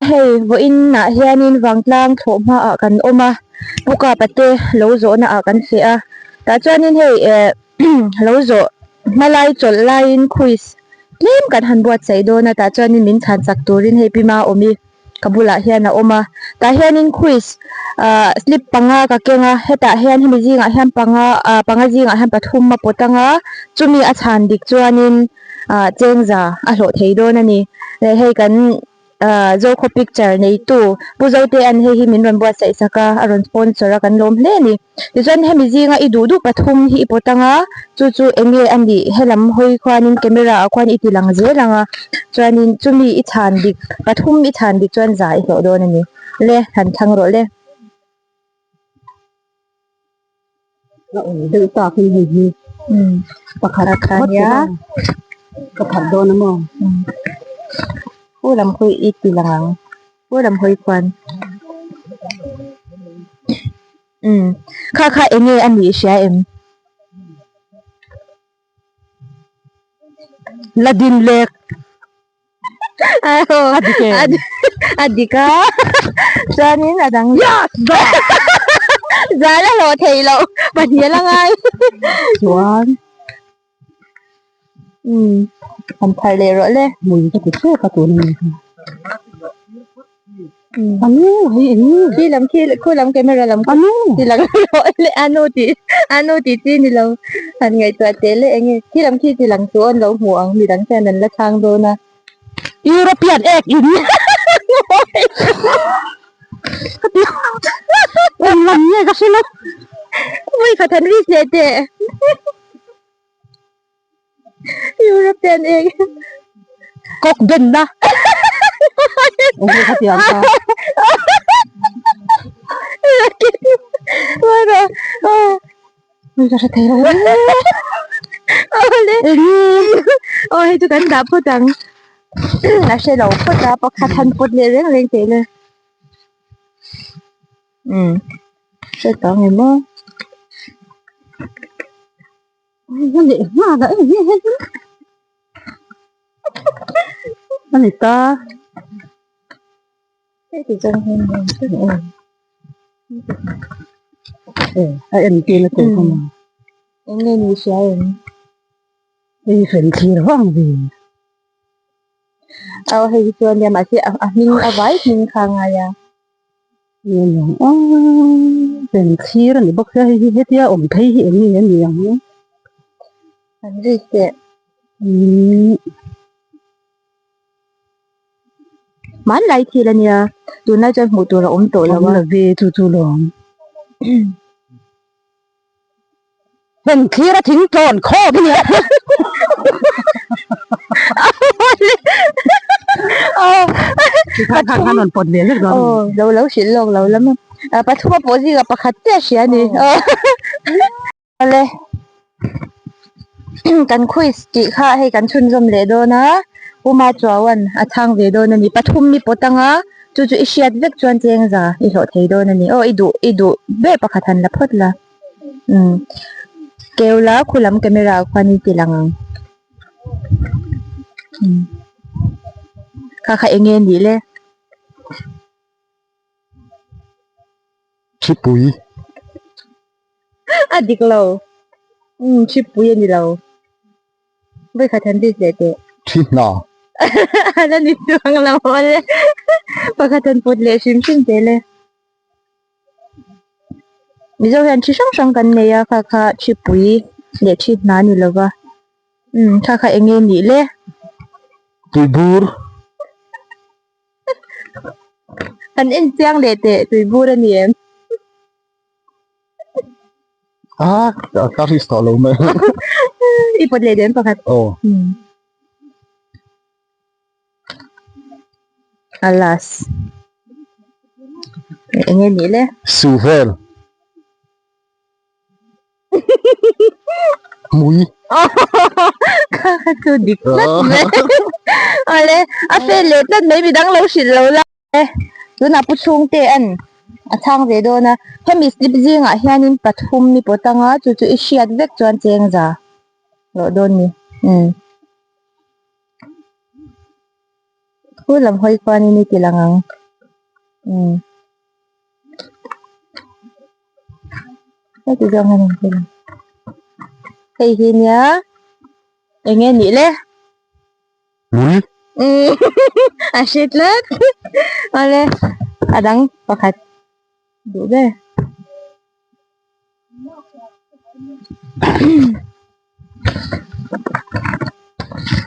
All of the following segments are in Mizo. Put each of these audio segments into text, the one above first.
Hei vawiin ah hianin vangtlang thlawh hmaah kan awm a pu kapa te lo zawhna ah kan feh a tah chuanin hei eh lo zawh hma lai chawlh laiin quiz tlem kan han buatsaih dawn a tah chuanin min chhan chak turin hei pi ma awm i ka bulah hian a awm a tah hianin quiz ah slip panga ka keng a hetah hian hemi zingah hian panga ah panga zingah hian pathum a pawt ang a chumi a chhan dik chuanin ah chengza a hlawh thei dawn a ni leh hei kan. Ahh Zokhaw picture neitu Pu Zotea'n hei hi min rawn buatsaih sak a, a rawn sponsor a kan lawm hle a ni. Tichuan hemi zinga i duh duh pathum hi i pawt ang a, chu chu eng nge a nih helam hawi khuanin camera ah khuan i ti lang zel ang a, chuanin chumi i chhan dik pathum i chhan dik chuan za i hlawh dawn a ni. Le han thlang rawh le. A awm deuh tak in hei hi pakhat phawt ila ka pharh dawn a maw. Pu lam hawi i ti lang ang pu lam hawi khuan umm kha kha eng nge a nih i hria em? La din lek. A dik em? A dik a. Chuanin a dang. Yes! Za! Za la hlawh thei loh. Pahnih a la ngai. Chuan. Umm. Han pharh leh rawh le. Hmui ka ti hrep a tun a ni. Anu hei eng nge? Khi lam khi khu lam camera lam Anu ti lang rawh le anu tih anu tih chi ni lo han ngaihtuah teh le eng nge khi lam khi ti lang chu an lo hmu ang midang hian an la chhang dawn a. European ek in Eng lam nge ka hre lo. Ui khat han risk leh teh. European ek. Kawk ben na. Eng nge khatiang kha. Mara. Ui ka hre thei lo. Awle. Eng nge. Aw hei chu kan dah phawt ang. A hre lo phawt a pakhat han pawt leh reng reng teh le. Umm. Hre tawh ang em aw. A ni ta. A en tir a teh kawng a. Eng nge ni hria em? Hei hren thlir vang ve. Aw hei hi chu a nia mahse a hming a vai hming kha a ngai a. Pen thlir a ni bawk sia hei hi hetia awm phei hi eng nge a ni ang An ri teh Hmanlai thil a nia tunlai chuan hmuh tur a awm tawh lo a. Awm lo ve chu chu lawm. Pen thlir a thing tlawn khawp a nia. Kha khan rawn pawt ve vek dawn. Aw lo lo hrilh lawk lo lam a. Pathum a pawh zingah pakhat chiah hria a ni. Awle kan quiz tih kha hei kan chhunzawm leh dawn a Puma Chuauan a chhang ve dawn a ni. Pathum mi pawt anga chu chu i hriat vek chuan chengza i hlawh thei dawn a ni. Aw i duh i duh ber pakhat han la phawt la. Umm keu la khu lam camera ah khuan in ti lang ang umm kha kha eng nge nih le. Thipui. A dik lo umm thipui a ni lo vawikhat han rit leh teh. Thi hna. A la ni chuang lo awle pakhat han pawt leh hrim hrim teh le. Mizo hian thi hrang hrang kan nei a kha kha thipui leh thi hna ni lova umm kha kha eng nge nih le. Tuibur. Kan en chiang leh teh tuibur a ni em. Ah ka risk tawh lo mai. I pawt leh den pakhat. Aw. Umm. Alas. Eng nge nih le? Su vel. Mui. Kha kha chu dik tlat mai. Awle, a fel leh tlat mai midang lo hrilh lo la. Tunah pu chhungte an a chhang ve dawn a. Hemi slip zingah hianin pathum ni pawt anga chu chu i hriat vek chuan chengza rawh dawn ni. Umm. Khu lam hawi khuanin i ti lang ang umm heti zawng hian an ti lang hei hi nia eng nge nih le Hmul umm a hre tlat awle a dang pakhat duh ber.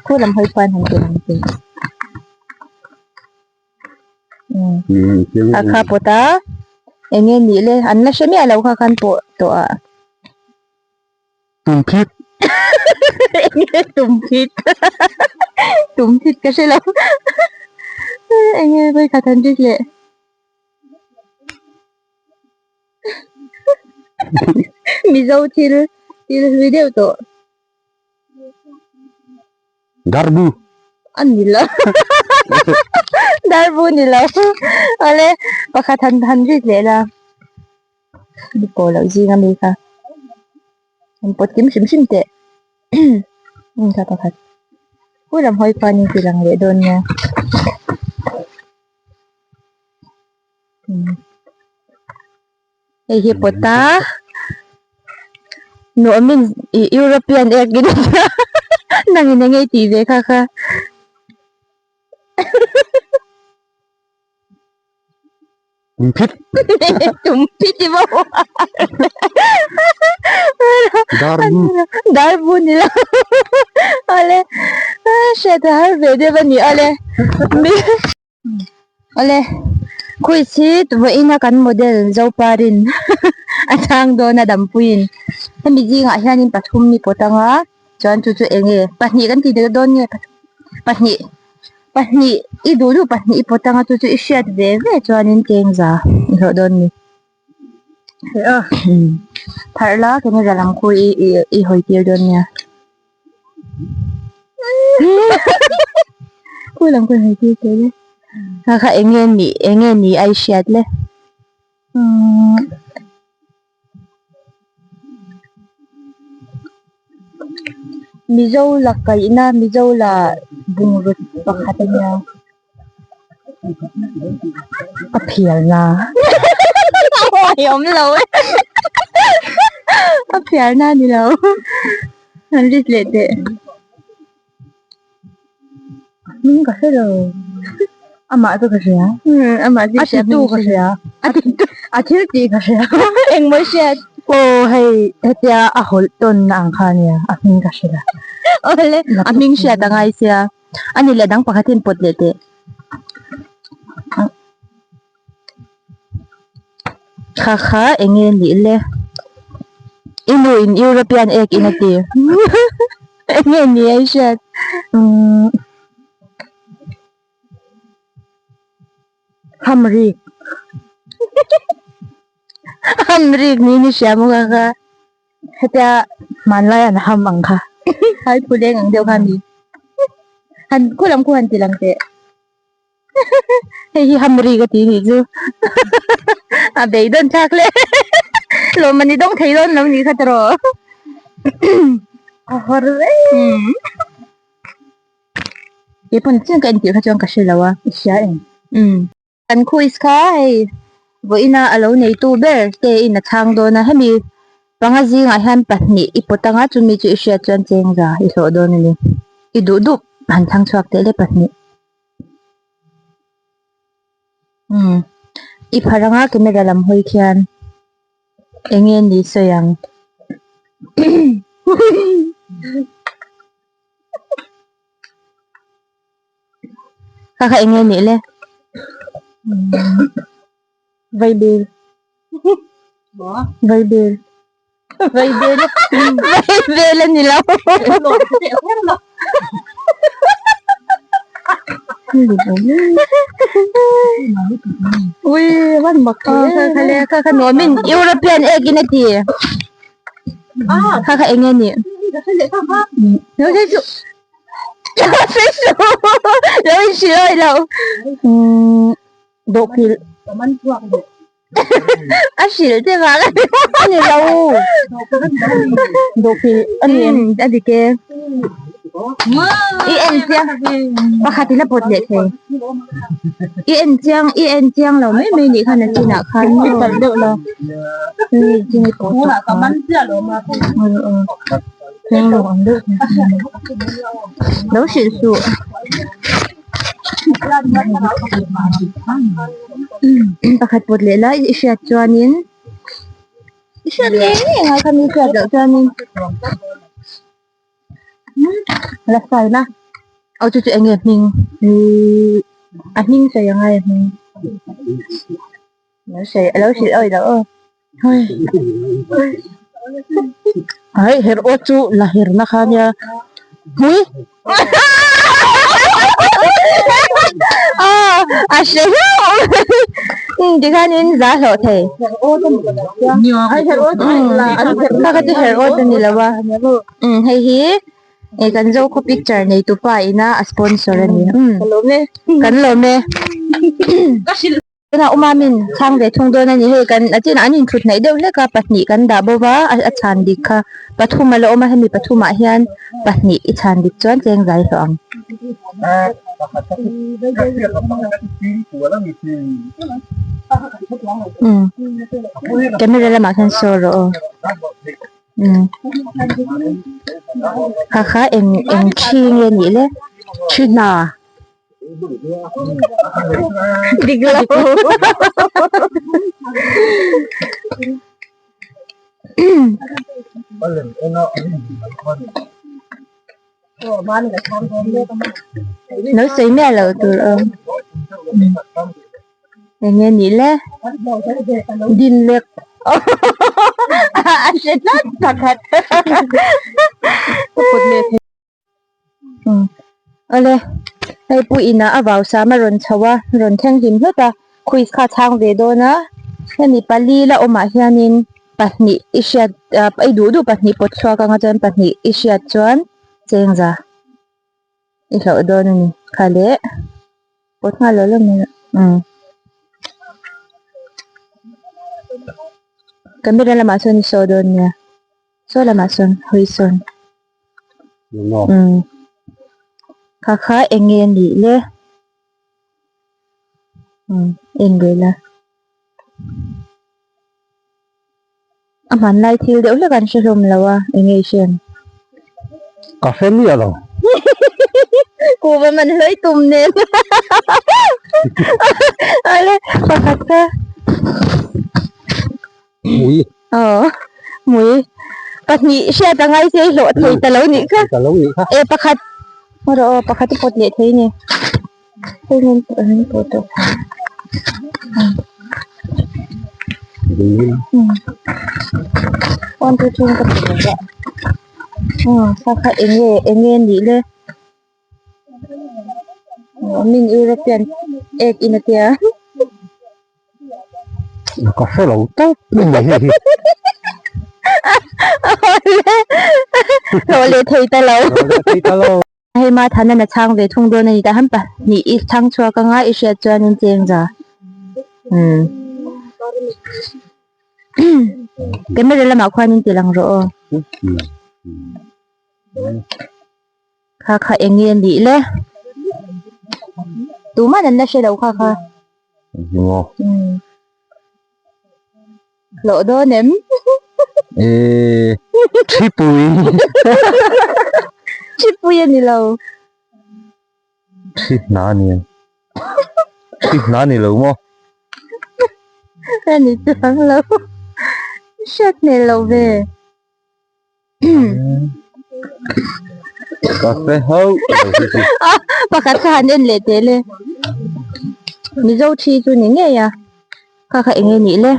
Khu lam hawi khuan han ti lang thei umm a kha pawt a eng nge nih le an la hre miah lo kha khan pawh tawh a. Tum phit. Eng nge tum phit tum phit ka hre lo eng nge vawikhat han rik leh. Mizo thil thil hlui deuh tawh. Darbu. A ni lo. Darbu ni lo. Awle pakhat han han rit leh la. Ni pawh loh zing ami kha. An pawt kim hrim hrim teh. Kha pakhat. Pu lam hawi khuanin ti lang leh dawn nia. Hei hi pawt a nuamin ih European ek in nangin eng nge i tih ve kha kha Tumphit Tumphit i maw Darbu Darbu ni lo awle hriat a har ve deuh a ni awle. Awle, quiz hi vawiina kan model Zoparin a chhang dawn a dampuiin hemi zingah hianin pathum ni pawt anga chuan chu chu eng nge pahnih kan tih dawn nge pahnih pahnih i duh duh pahnih i pawt anga chu chu i hriat ve ve chuanin kengza i hlawh dawn ni pharh la camera lam khu i i hawi tir dawn nia. Khu lam khawn hawi tir teh le kha kha eng nge nih eng nge ni a i hriat le umm Mizo la kaihna Mizo la bungrut pakhat a nia a phial na a awm lo e a phial na a ni lo an rit leh teh hming ka hre lo amah chu ka hria amah chu a titu ka hria a titu a thil tih ka hria engmaw hriat aw hei hetia a hawlh tawn na ang kha ania a hming ka hre lo awle a hming hriat a ngai sia. A ni leh dang pakhat hian pawt leh teh. Kha kha eng nge nih le? I nu in European ek in a ti. Eng nge ni a i hriat? Umm Hamrik. Hamrik niin i hria maw kha kha? Hetia hmanlai an ham ang kha. Hai phuleng ang deuh kha a ni. Han khu lam khu han ti lang teh. Hei hi ham ri ka ti nih chu. A beidawn thlak hle. Lawm a ni dawng thei dawn lo nih kha tawh. A hawr reng. Keipawn chiang ka entir kha chuan ka hre lo a. I hria eng? Umm. Kan quiz kha hei vawiina a lo neitu ber te in a chhang dawn a, hemi panga zingah hian pahnih i pawt anga chumi chu i hriat chuan chengza i hlawh dawn a ni. I duh duh han thlang chhuak teh le pahnih. Umm i phar anga camera lam hawi khian eng nge ni sawi ang. Kha kha eng nge nih le vaibel vaibel vaibel vaibel a ni lo ui van mak kha kha le kha kha nuamin European egg in a ti kha kha eng nge nih lo in hrilh awi lo Dawhkilh a hrilh te vang a ni lo dawhkilh a ni em a dik e. I en chiang pakhat ila pawt leh thei i en chiang i en chiang lo mai mai nih khan a chinah khan i palh deuh lo ni chin i pawh tawh kha thleng lawk ang deuh lo hrilh suh pakhat pawt leh lai i hriat chuanin i hriat ngei ngei ngai kha mi hriat loh chuanin. La sai na aw chu chu eng nge hming ihh a hming sawi a ngai a hming lo sawi a lo hrilh awi loh aw Hai her aw chu la her na kha nia hmui aw a hre hlauh tikhanin za hlawh thei kha kha chu her aw chu ni lo a umm hei hi eh kan zokhaw picture nei tu pa ina a sponsor a ni umm kan lawm e tunah u mamin chhang ve thung dawn a ni hei kan a chinah an inthut hnaih deuh hlek a pahnih kan dah bawk a a chhan dik kha pathum a la awm a hemi pathumah hian pahnih i chhan dik chuan cheng zai hlawh ang. Umm camera lamah khan saw rawh aw. Umm kha kha eng eng thi nge nih le thi hna dik lo lo sawi miah loh tur aw Eng nge nih le? Din lek. A hre tlat pakhat. Awle, hei pu inah a vau sam a rawn chho a, rawn thleng hlim hlawt a, quiz kha a chhang ve dawn a, hemi pali la awmah hianin pahnih i hriat i duh duh pahnih pawt chhuak anga chuan pahnih i hriat chuan chengza. I hlauh dawn a ni. Kha leh pawt nghal lo lo mai a. Umm. Camera lamah sawn i saw dawn nia. Saw lamah sawn hawi sawn. Umm. Kha kha eng nge a nih le? Umm en ve la. A hmanlai thil deuh hlek an hre hlawm lo a, eng nge i hriat? Ka hre miah lo. Kuhva man hlawi tum nen. Ale pakhat kha. Mui. Aw mui. Pahnih hriat a ngai che i hlawh thei ta lo nih kha. Ta lo nih kha. E pakhat. Rawh aw pakhat i pawt leh thei ni. Hei hian an pawh tawh one two three ka ti lo a kha kha eng nge eng nge a nih le min European ek in a tia. Ka hre lo tawp mai hei hi. Hlawh leh thei ta lo. Hlawh leh thei ta lo. Hei ma than a chhang ve thung dawn a ni tah han pahnih i chhang chhuak anga i hriat chuanin chengza umm camera lamah khuanin ti lang rawh aw kha kha eng nge a nih le tuman an la hre lo kha kha umm. Hlawh dawn em? Eee Thipui. Thipui a ni lo. Thi hna a ni. Thi hna a ni lo maw? A ni chuang lo. Hriat hmel lo ve. Ka hre hauh lo hi chu. Pakhat kha han en leh teh le. Mizo thi chu ni ngei a. Kha kha eng nge nih le?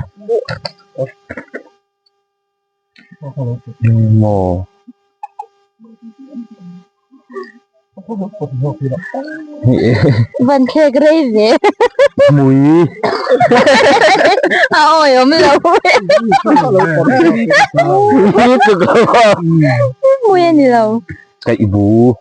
Maw. Van thlek rei ve. Mui. A awi awm lo. Mui a ni lo. Ka i bu.